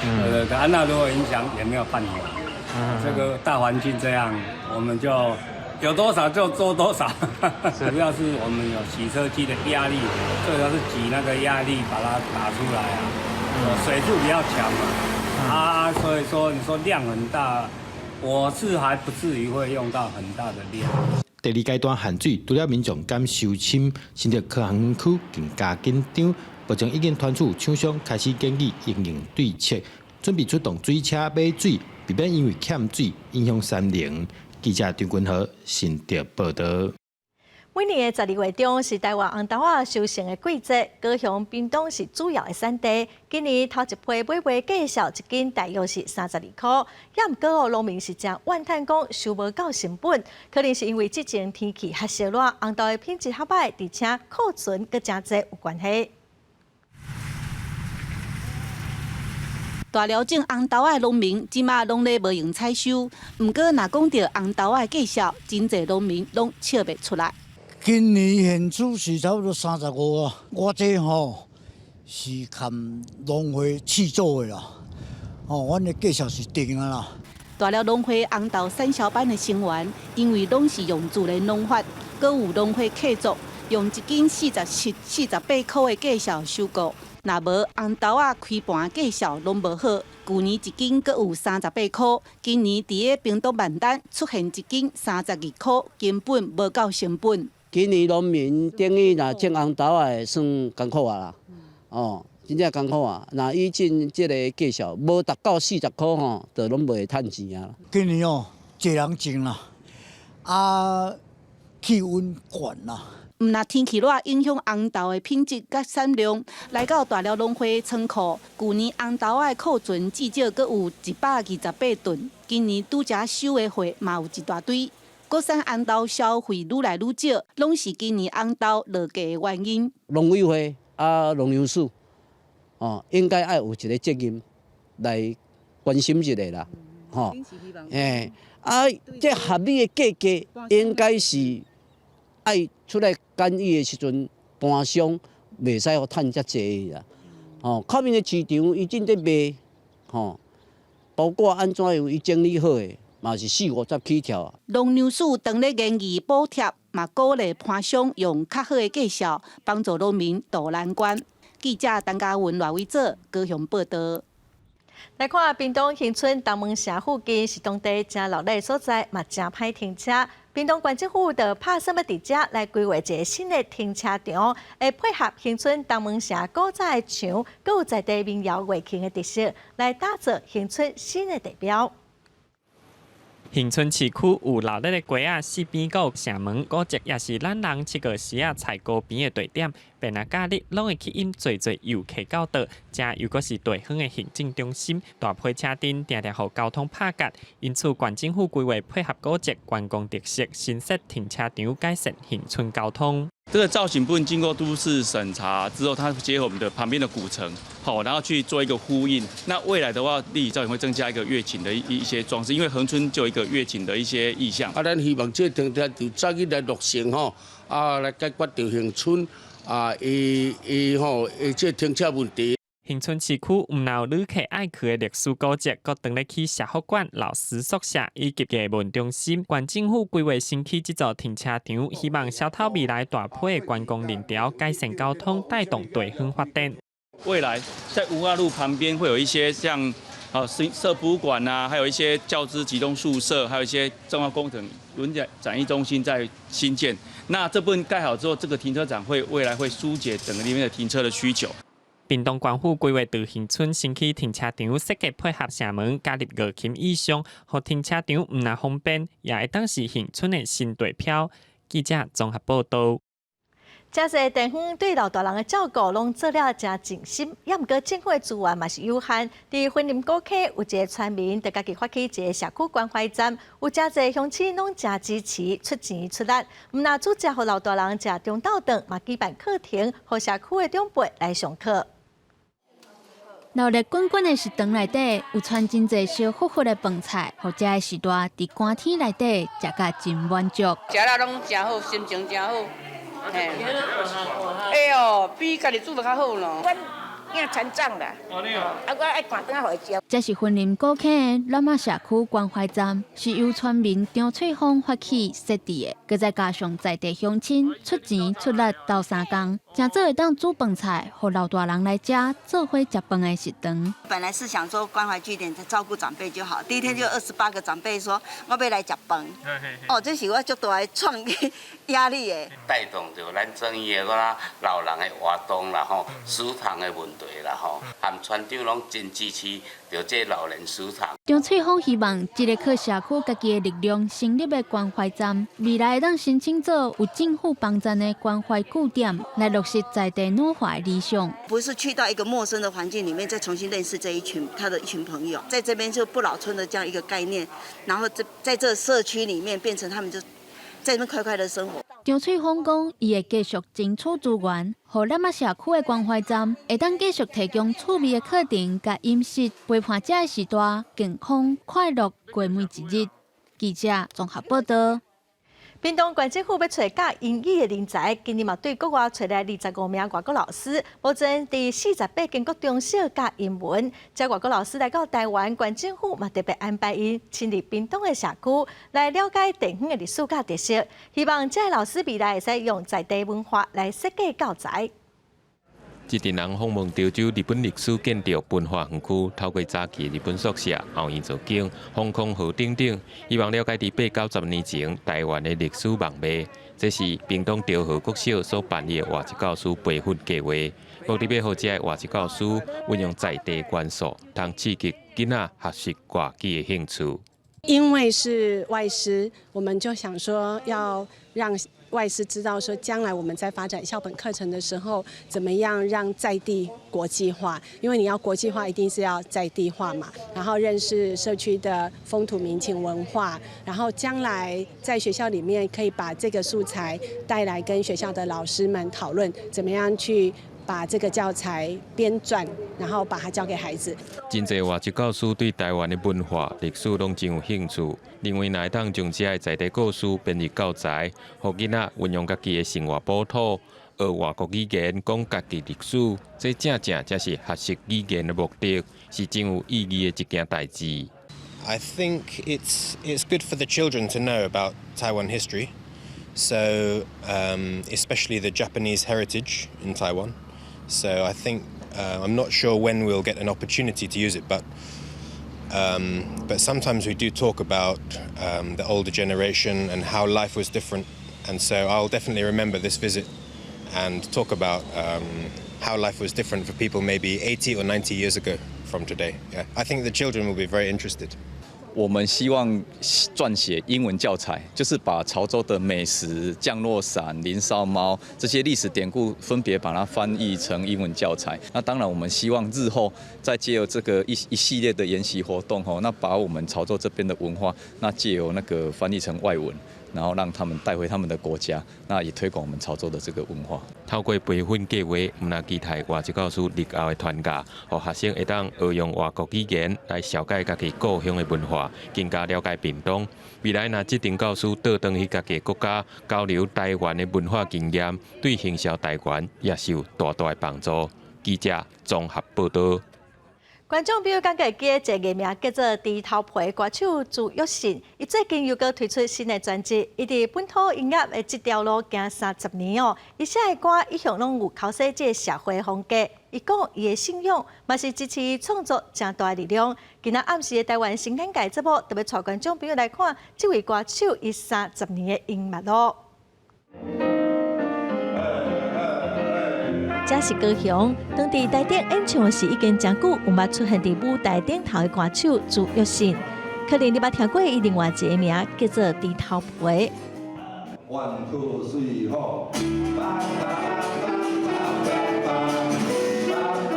對對對，那如果影響也沒有辦法。這個大環境這樣，我們就有多少就做多少。主要是我們有洗車機的壓力，最主要是擠那個壓力把它打出來啊。水柱比較強嘛，啊，所以說你說量很大，我是還不至於會用到很大的量。第二階段限水，除了民眾感受深，新竹科學園區更加緊張。目前已經傳出廠商開始研議因應對策，準備出動水車買水，避免因為欠水影響產能。記者張君豪新竹報導。每年的12月中是台灣紅豆仔收成的季節，高雄、屏東是主要的產地。今年頭一批買賣價數一斤大約是32箍，也毋過哦，農民是誠怨嘆講收無夠成本，可能是因為之前天氣較燒熱，紅豆的品質較䆀，而且庫存閣誠濟有關係。大寮種紅豆仔的農民，這馬攏咧無閒採收。毋過，若講著紅豆仔的價數，真濟農民攏笑袂出來。今年現出是差不多35啊，我這吼是含農會試做的啦，吼，阮的價數是定啊啦。大寮農會紅豆產銷班的成員，因為攏是用自然農法，閣有農會契作，用一斤47、48箍的價數收購。若無紅豆仔開盤價數攏無好，舊年一斤閣有38箍，今年佇咧屏東萬丹出現一斤32箍，根本無夠成本。今年農民等於若種紅豆仔算艱苦啊啦，哦，真正艱苦啊！若以前這個價數無達到40箍吼，就攏袂會趁錢啊。今年哦，濟人種啦，啊，氣溫懸啦。毋但天氣熱影響紅豆的品質佮產量，來到大寮農會倉庫，舊年紅豆仔的庫存至少閣有128噸，今年拄才收的貨嘛有一大堆。國產紅豆消費愈來愈少，攏是今年紅豆落價的原因。農委會啊，農糧署哦，應該愛有一個責任來關心一下啦，吼，欸，啊，這合理的價格應該是愛出來檢疫的時陣，盤商袂使予趁遮濟啦，吼，口面的市場伊正咧賣，吼，包括按怎樣伊整理好的。嘛是四五十起跳啊！農糧署當咧研議補貼，嘛鼓勵盤商用較好的價數，幫助農民渡難關。記者陳嘉文、賴偉哲高雄報導。來看屏東恆春東門城附近是當地誠熱鬧的所在，嘛誠歹停車。屏東縣政府就拍算欲佇遮來規劃一個新的停車場，會配合恆春東門城古早的牆，閣有在地民謠月慶的特色，來打造恆春新的地標。恆春市區有熱鬧的街仔，四邊閣有城門古蹟，也是咱人七月時仔採糕邊的地點。便若假日攏會吸引濟濟遊客到佗，遮又閣是地方的行政中心，大批車陣定定予交通拍結。因此，縣政府規劃配合古蹟觀光特色，新設停車場，改善恆春交通。這個造型部分經過都市審查之後，它結合我們的旁邊的古城，好，然後去做一個呼應。那未來的話，立體造型會增加一個月景的一些裝飾，因為恆春就有一個月景的一些意象。啊，咱希望這個停車場早日來落成吼，啊，來解決著恆春啊，伊伊吼，伊這停車問題。恆春市區毋但有旅客愛去的歷史古蹟，閣當咧起社福館、老師宿舍以及藝文中心。縣政府規劃新起這座停車場，希望消透未來大批的觀光人潮，改善交通，帶動地方發展。未來在文化路旁邊會有一些像啊社博物館啊，還有一些教資集中宿舍，還有一些重要工程文展展藝中心在興建。那這部分蓋好之後，這個停車場會未來會疏解整個裡面的停車的需求。屏東縣府規劃佇恆春新起停車場，設計配合城門加入月琴意象，予停車場毋但方便，也會當是恆春的新地標。記者綜合報導。誠濟地方對老大人的照顧攏做了誠盡心，也毋過政府的資源嘛是有限。佇雲林古坑有一個村民，就家己發起一個社區關懷站，有誠濟鄉親攏誠支持，出錢出力，毋但煮食予老大人食中晝頓，嘛舉辦課程，予社區的長輩來上課。熱熱滾滾的食堂內底有傳真濟燒乎乎的飯菜，予這个時代佇寒天內底食甲真滿足。食了攏誠好，心情誠好。嘿，哎喲，比家己煮的較好呢。囝殘障啦，啊，我愛趕轉來予伊食。這是雲林古坑的老仔社區關懷站，是由村民張翠芳發起設置的，閣再加上在地鄉親出錢出力鬥相共，誠做會當煮飯菜，予老大人來遮做伙食飯的食堂。本來是想說關懷據點照顧長輩就好，第一天就28個長輩說我欲來食飯，哦，這是我足大的創意壓力的。帶動著咱正義的個啦老人的活動啦吼，食堂的問題。題啦吼，和村長攏真支持著這老年食堂。張翠芳希望這个靠社區家己的力量成立的關懷站，未來會當申請做有政府幫贊的關懷據點，來落實在地女化的理想。不是去到一個陌生的環境裡面，再重新認識這一群他的一群朋友，在這邊就不老村的這樣一個概念，然後在這社區裡面變成他們就在這邊快快樂生活。張翠芳講，伊會繼續爭取資源，予咱仔社區的關懷站會當繼續提供趣味的課程佮飲食，陪伴這个時代健康快樂過每一日。記者綜合報道。屏東縣政府欲揣教英語的人才，今年嘛對國外揣來25名外國老師，目前佇48間國中小教英文。這外國老師來到台灣，縣政府嘛特別安排𪜶親臨屏東的社區，來了解地方的歷史佮特色，希望這个老師未來會使用在地文化來設計教材。這陣人訪問潮州日本歷史建築文化園區，透過早期日本宿舍、後院造景、防空壕等等，希望了解佇八九十年前台灣的歷史網脈。這是屏東潮河國小所辦理的外籍教師培訓計劃，目的欲予這个外籍教師運用在地元素，通刺激囡仔學習外語的興趣。因為是外師，我們就想說要讓外師知道說，將來我們在發展校本課程的時候，怎麼樣讓在地國際化？因為你要國際化，一定是要在地化嘛。然後認識社區的風土民情文化，然後將來在學校裡面可以把這個素材帶來跟學校的老師們討論，怎麼樣去把這個教材編撰，然後把它交給孩子。真濟外籍教師對台灣的文化、歷史攏真有興趣，認為若會當將這个在地故事編入教材，予囡仔運用家己的生活寶土，學外國語言，講家己歷史，這正正才是學習語言的目的，是真有意義的一件代誌。 I think it's good for the children to know about Taiwan history, so especially the Japanese heritage in Taiwan. So I think I'm not sure when we'll get an opportunity to use it, but sometimes we do talk about the older generation and how life was different, and so I'll definitely remember this visit and talk about how life was different for people maybe 80 or 90 years ago from today. Yeah, I think the children will be very interested. 我們希望撰寫英文教材，就是把潮州的美食、降落傘、林少貓這些歷史典故，分別把它翻譯成英文教材。那當然，我們希望日後再藉由這個一系列的研習活動，吼，那把我們潮州這邊的文化，那藉由那個翻譯成外文，然後讓他們帶回他們的國家，那也推廣我們潮州的這個文化。透過培訓計劃，毋但期待外籍教師日後的傳教，予學生會當學用外國語言來紹介家己故鄉的文化，更加了解屏東。未來若這陣教師倒轉去家己國家交流台灣的文化經驗，對行銷台灣也是有大大的幫助。記者綜合報道。觀眾朋友敢會記得一個藝名叫做豬頭皮歌手朱育信，伊最近又閣推出新的專輯。伊佇本土音樂的這條路行30年哦，伊寫的歌一向攏有剾洗這个社會風格。伊講伊的信仰嘛是支持伊創作誠大的力量。今仔暗時的台灣新眼界節目，特別帶觀眾朋友來看這位歌手伊三十年的音樂路。這是高雄，當佇台頂演唱時已經誠久，毋捌出現佇舞台頂頭的歌手朱育信，可能你捌聽過伊另外一个名叫做豬頭皮。 One two three four。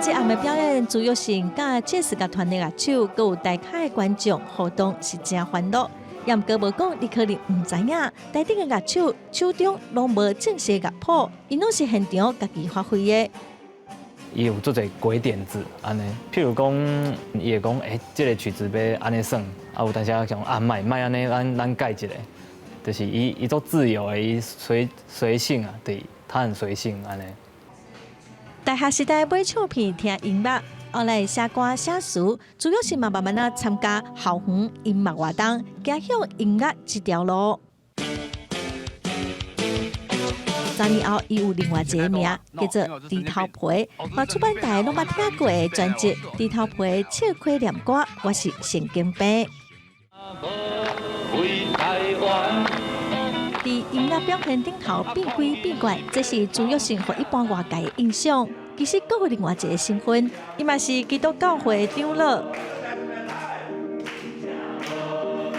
這暗的表演，朱育信佮爵士樂團的樂手，閣有台下的觀眾互動是誠歡樂。也毋過無講，你可能毋知影，台頂的樂手手中攏無正式樂譜，𪜶攏是現場家己發揮的。伊有足濟鬼點子，按呢，譬如講，伊會講，欸，這个曲子欲按呢算，啊，有當時講啊，莫莫按呢，咱改一下，就是伊伊足自由的，伊隨性啊，對，他很隨性按呢。大學時代買唱片聽音樂，後來寫歌寫詞，主要是嘛慢慢仔參加校園音樂活動，走向音樂這條路。3年後，伊有另外一个名，叫做豬頭皮。嘛出版大家攏捌聽過的專輯《豬頭皮笑開念歌》，我是神經病。佇音樂表現頂頭變鬼變怪，這是朱育信予一般外界的印象。其實，閣有另外一个身份，伊嘛是基督教會的長老。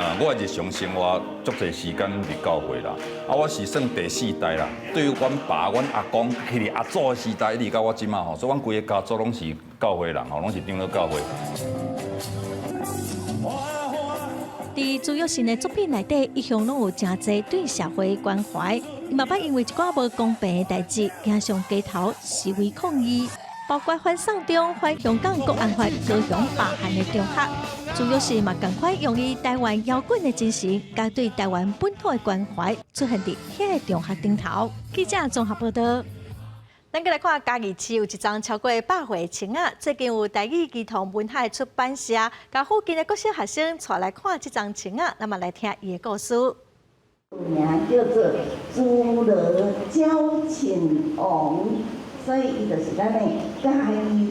啊，我日常生活足濟時間佇教會啦，啊，我是算第四代啦。對於阮爸、阮阿公、彼個阿祖的時代，一直到我這馬吼，所以阮規个家族攏是教會人吼，攏是長老教會。佇朱育信的作品內底，一向攏有誠濟對社會關懷。伊嘛捌因為一寡無公平的代誌，行上街頭示威抗議，包括反送中、反香港國安法、高雄罷韓的場合。朱育信嘛仝款用伊台灣搖滾的精神，佮對台灣本土的關懷，出現佇彼个場合頂頭。記者綜合報導。咱閣來看嘉義市有一叢超過100歲的松仔，最近有台語兒童文學出版社，共附近的國小學生帶來看這叢松仔，咱嘛來聽伊的故事。名叫做諸羅鳥禽王，所以伊就是咱的嘉義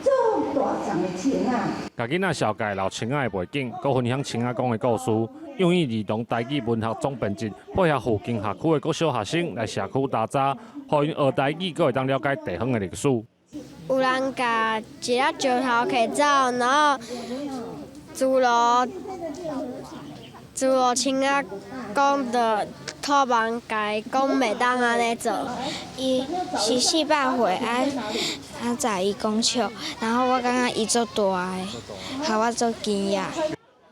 足大叢的松仔。共囡仔紹介老松仔的背景，閣分享松仔講的故事。用意兒童台語文學總編輯，配合附近學區的國小學生來社區踏查，予𪜶學台語，閣會當了解地方的歷史。有人共一粒石頭提走，然後諸羅諸羅松仔講著土礬共伊講袂當按呢做。伊是400歲，啊啊11公尺，然後我感覺伊足大个，予我足驚訝。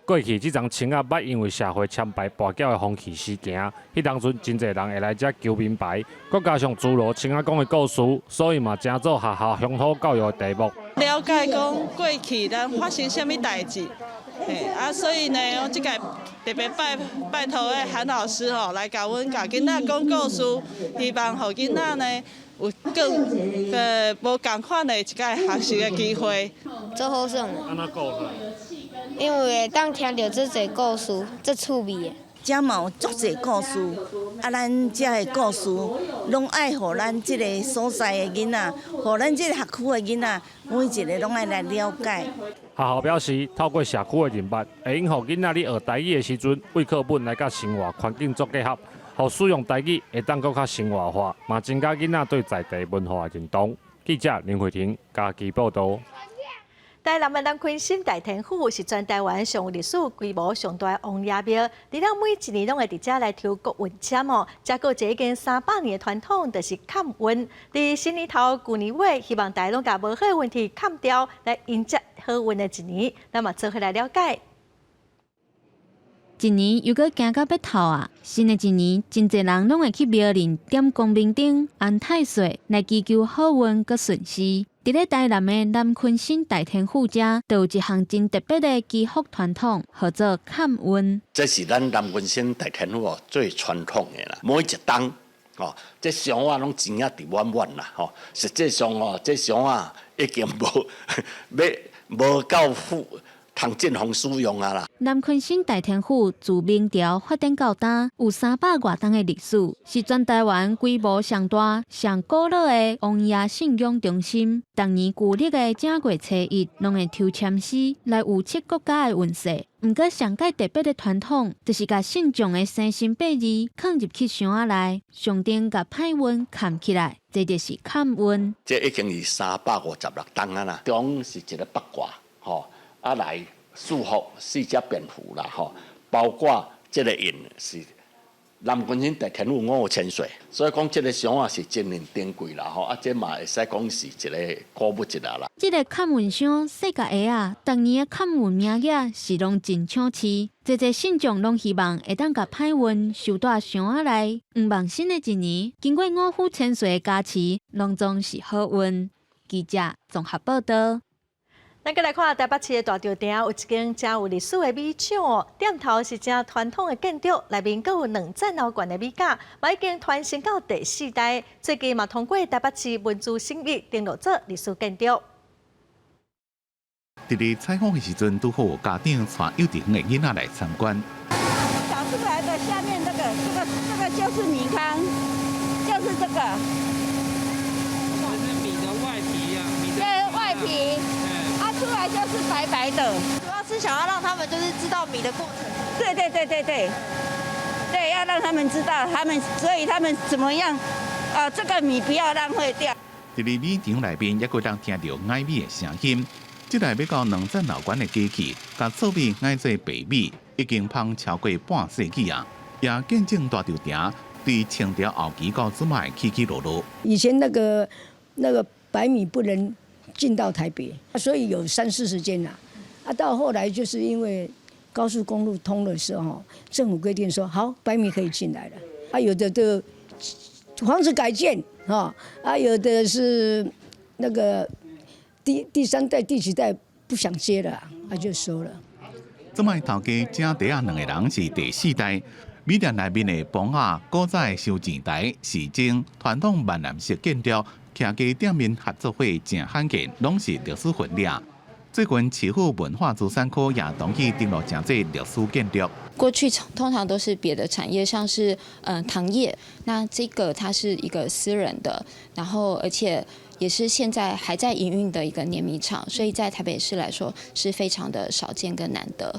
過去這叢松仔捌因為社會攕牌跋筊的風氣時行，彼當陣真濟人會來遮求明牌，閣加上諸羅松仔講的故事，所以嘛成做學校鄉土教育的題目。了解講過去咱發生啥物代誌，嘿啊，所以呢，我這屆特別拜拜託的韓老師吼，來共阮共囡仔講故事，希望予囡仔呢有更無仝款的一個學習的機會。足好耍。按怎講？因為會當聽著足濟故事，足趣味的。遮嘛有足濟故事，啊，咱遮的故事攏愛予咱這个所在的囡仔，予咱這个學區的囡仔，每一个攏愛來了解。學校表示，透過社區的認捌，會用予囡仔佇學台語的時陣，為課本來佮生活環境做結合，予使用台語會當閣較生活化，嘛增加囡仔對在地文化的認同。記者林慧婷嘉義報導。台南的南鯤鯓大天府是全台灣上有歷史、規模上大的王爺廟，除了每一年攏會佇遮來抽國運籤哦，遮閣有一個已經300年的傳統，就是崁運。佇新年頭、舊年尾，希望大家攏共無好的運氣崁掉，來迎接好運的一年。咱嘛做伙來了解。一年又閣行到欲頭啊！新的一年，真濟人攏會去廟裡點光明燈、安太歲，來祈求好運閣順遂。佇咧台南的南鯤鯓大天府遮，就有一項真特別的祈福傳統，號做崁運。這是咱南鯤鯓大天府哦最傳統的啦。每一冬哦，這箱仔攏錢仔佇滿滿啦吼。實際上哦，這箱仔已經無欲無夠付。通進行使用啊啦！南鯤鯓大天府自明朝發展到今，有300外冬的歷史，是全台灣規模上大、上古老的王爺信仰中心。逐年舊曆的正月初一，攏會抽籤詩來預測國家的運勢。毋過上蓋特別的傳統，就是共信眾的生辰八字囥入去箱仔內，上頂共歹運崁起來，這就是崁運。這已經是356冬啊啦，中是一个八卦，吼。啊，來祝福四隻蝙蝠啦，吼，包括這个印是南鯤鯓大天府五千歲，所以講這个箱仔是真珍珍貴啦，吼，啊，這嘛會使講是一个古物一啦啦。這个崁運箱細共鞋仔，逐年的崁運名額是攏真搶市，濟濟信眾攏希望會當共歹運收佇箱仔內，向望新的一年，經過五虎千歲的加持，攏總是好運。記者綜合報導。咱閣來看台北市的大稻埕，有一間誠有歷史的米廠哦，店頭是誠傳統的建築，內面閣有兩層樓懸的米架，嘛已經傳承到第四代。最近嘛通過台北市文資審議登錄做歷史建築。佇咧採訪的時陣，拄好有家長帶幼稚園的囡仔來參觀。找出來的下面這個、這個、這個就是米糠，就是這個。這是米的外皮啊，米的外皮。出來就是白白的，主要是想要讓他們就是知道米的過程。對對對對對，對，要讓他們知道，他們所以他們怎麼樣啊？這個米不要浪費掉。佇咧米場內面，猶閣會當聽著矮米的聲音。這台欲到兩層樓懸的機器，共糙米矮做白米，已經芳超過半世紀啊！也見證大稻埕對清朝後期到這擺起起落落。以前那個白米不能進到台北，所以有三四十間啦。啊，到後來就是因為高速公路通的時候，政府規定說好，白米可以進來了。啊，有的都房子改建，哈，啊，有的是那個第三代、第幾代不想接了，啊，就收了。這擺頭家整袋仔兩个人是第四代，米店內面的棚仔、古早的收錢台、時鐘、傳統閩南式建築、徛家店面合作伙誠罕見，攏是歷史分量。最近市府文化資產科也同意登錄成做歷史建築。過去通常都是別的產業，像是糖業，那這個它是一個私人的，然後而且也是現在還在營運的一個碾米廠，所以在台北市來說是非常的少見跟難得。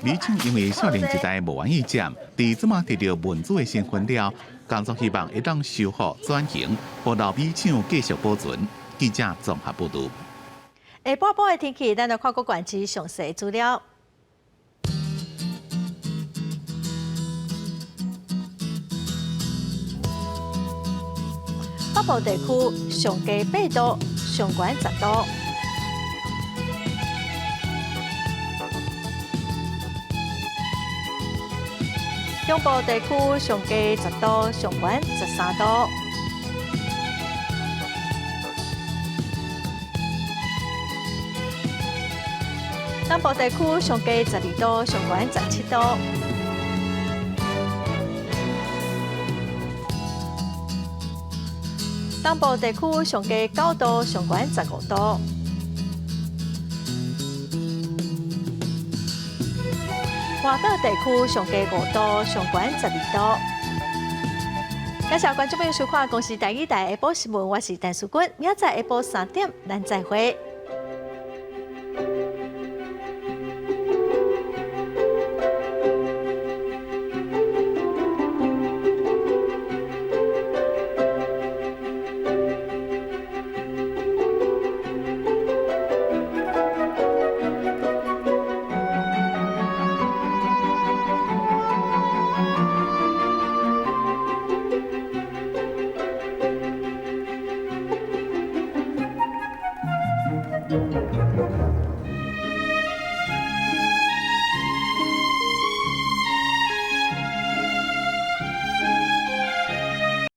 米廠因為少年一代無願意接，佇這馬提著文資的身份了，工作希望會當修復轉型，予老米廠繼續保存。記者綜合報導。下晡晡的天氣，咱來看各縣市詳細資料。北部地區上低8度，上懸10度。中部地區上低10度，上懸13度。南部地區上低12度，上懸17度。東部地區上低9度，上懸15度。外島地區上低5度，上懸12度。感謝觀眾朋友收看《公視台語台》下晡新聞，我是陳淑君，明仔載下晡3點，咱再會。